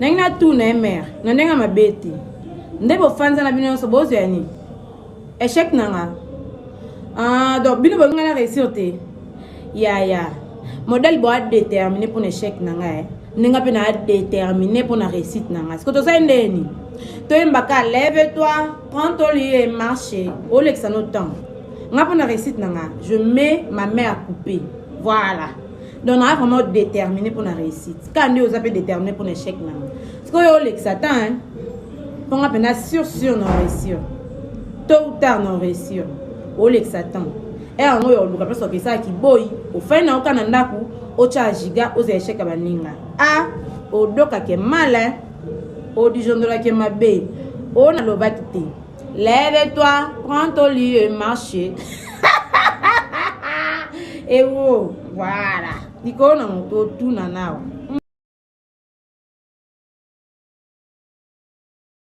Ndenge natuna ye mare na ndenge ya mabe te, nde bofanza na bino nyonso bozwa ya nini? Échec na nga. Ah, donc bino bolingi nga na réussir te. Yaya modèle bo adétermine mpona échec na nga, eh. Ndenge mpe na adétermine mpona réussite na nga. Siko tosali ndeni toyembaka lève toi, prends ton lit et marche. Olekisa no temps nga mpona réussite na nga, je mets ma main à couper. Voilà, donc naa vraiment déterminé mpona réussite. Kaka nde oza mpe déterminé mpona échec na nga. Sikoyo olekisa temps, hein? Mpo nga mpena sûr sûr na réussir, tôt ou tard na réussir. Olekisa temps e yango oyo oluka mpe soki esalaki boyi, ofai na oka na ndako, otya giga, ozwa échec ya baninga. A odokake mal, odijondolake mabe. Oyo nalobaki te, lève-toi, prends ton lit et marche. Ewo, voilà, likolo na moto otuna nawa.